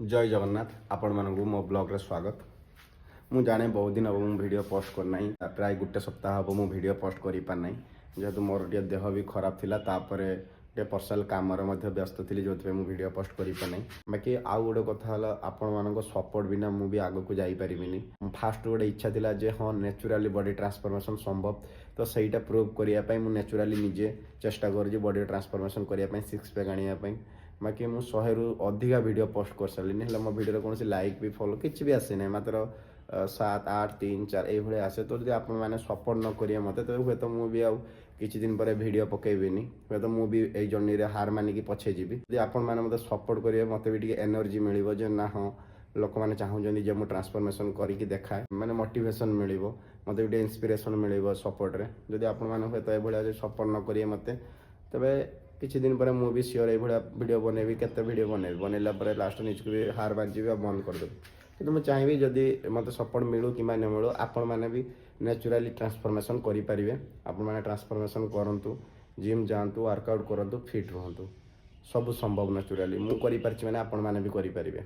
ଜୟ ଜଗନ୍ନାଥ। ଆପଣମାନଙ୍କୁ ମୋ ବ୍ଲଗ୍ରେ ସ୍ୱାଗତ। ମୁଁ ଜାଣେ, ବହୁତ ଦିନ ହେବ ମୁଁ ଭିଡ଼ିଓ ପୋଷ୍ଟ କରିନାହିଁ। ପ୍ରାୟ ଗୋଟେ ସପ୍ତାହ ହେବ ମୁଁ ଭିଡ଼ିଓ ପୋଷ୍ଟ କରିପାରିନାହିଁ, ଯେହେତୁ ମୋର ଟିକେ ଦେହ ବି ଖରାପ ଥିଲା। ତାପରେ ଟିକେ ପର୍ସନାଲ କାମରେ ମଧ୍ୟ ବ୍ୟସ୍ତ ଥିଲି, ଯେଉଁଥିପାଇଁ ମୁଁ ଭିଡ଼ିଓ ପୋଷ୍ଟ କରିପାରିନାହିଁ। ବାକି ଆଉ ଗୋଟେ କଥା ହେଲା, ଆପଣମାନଙ୍କ ସପୋର୍ଟ ବିନା ମୁଁ ବି ଆଗକୁ ଯାଇପାରିବିନି। ଫାଷ୍ଟ ଗୋଟେ ଇଚ୍ଛା ଥିଲା ଯେ ହଁ, ନ୍ୟାଚୁରାଲି ବଡି ଟ୍ରାନ୍ସଫର୍ମେସନ୍ ସମ୍ଭବ। ତ ସେଇଟା ପ୍ରୁଭ୍ କରିବା ପାଇଁ ମୁଁ ନ୍ୟାଚୁରାଲି ନିଜେ ଚେଷ୍ଟା କରୁଛି ବଡି ଟ୍ରାନ୍ସଫର୍ମେସନ୍ କରିବା ପାଇଁ, ସିକ୍ସ ପ୍ୟାକ୍ ଆଣିବା ପାଇଁ। ବାକି ମୁଁ 100ରୁ ଅଧିକା ଭିଡ଼ିଓ ପୋଷ୍ଟ କରିସାରିଲିନି, ହେଲେ ମୋ ଭିଡ଼ିଓରେ କୌଣସି ଲାଇକ୍ ବି ଫଲୋ କିଛି ବି ଆସିନାହିଁ। ମାତ୍ର 7, 8, 3, 4 ଏଇଭଳିଆ ଆସେ। ତ ଯଦି ଆପଣମାନେ ସପୋର୍ଟ ନ କରିବେ ମୋତେ, ତେବେ ହୁଏତ ମୁଁ ବି ଆଉ କିଛି ଦିନ ପରେ ଭିଡ଼ିଓ ପକେଇବିନି। ହୁଏତ ମୁଁ ବି ଏଇ ଜର୍ଣ୍ଣିରେ ହାର ମାନିକି ପଛେଇ ଯିବି। ଯଦି ଆପଣମାନେ ମୋତେ ସପୋର୍ଟ କରିବେ, ମୋତେ ବି ଟିକେ ଏନର୍ଜି ମିଳିବ ଯେ ନା, ହଁ, ଲୋକମାନେ ଚାହୁଁଛନ୍ତି ଯେ ମୁଁ ଟ୍ରାନ୍ସଫର୍ମେସନ୍ କରିକି ଦେଖାଏ। ମାନେ ମୋଟିଭେସନ୍ ମିଳିବ, ମୋତେ ବି ଟିକେ ଇନ୍ସପିରେସନ୍ ମିଳିବ ସପୋର୍ଟରେ। ଯଦି ଆପଣମାନେ ହୁଏତ ଏଭଳିଆ ଯଦି ସପୋର୍ଟ ନ କରିବେ ମୋତେ, ତେବେ କିଛି ଦିନ ପରେ ମୁଁ ବି ସିଓର ଏଇଭଳିଆ ଭିଡ଼ିଓ ବନେଇବି। କେତେ ଭିଡ଼ିଓ ବନେଇବି? ବନେଇଲା ପରେ ଲାଷ୍ଟ ନିଜକୁ ବି ହାର ମାନିଯିବି ଆଉ ବନ୍ଦ କରିଦେବି। କିନ୍ତୁ ମୁଁ ଚାହିଁବି, ଯଦି ମୋତେ ସପୋର୍ଟ ମିଳୁ କିମ୍ବା ନ ମିଳୁ, ଆପଣମାନେ ବି ନ୍ୟାଚୁରାଲି ଟ୍ରାନ୍ସଫର୍ମେସନ୍ କରିପାରିବେ। ଆପଣମାନେ ଟ୍ରାନ୍ସଫର୍ମେସନ୍ କରନ୍ତୁ, ଜିମ୍ ଯାଆନ୍ତୁ, ୱାର୍କଆଉଟ୍ କରନ୍ତୁ, ଫିଟ୍ ରୁହନ୍ତୁ। ସବୁ ସମ୍ଭବ ନ୍ୟାଚୁରାଲି। ମୁଁ କରିପାରିଛି ମାନେ ଆପଣମାନେ ବି କରିପାରିବେ।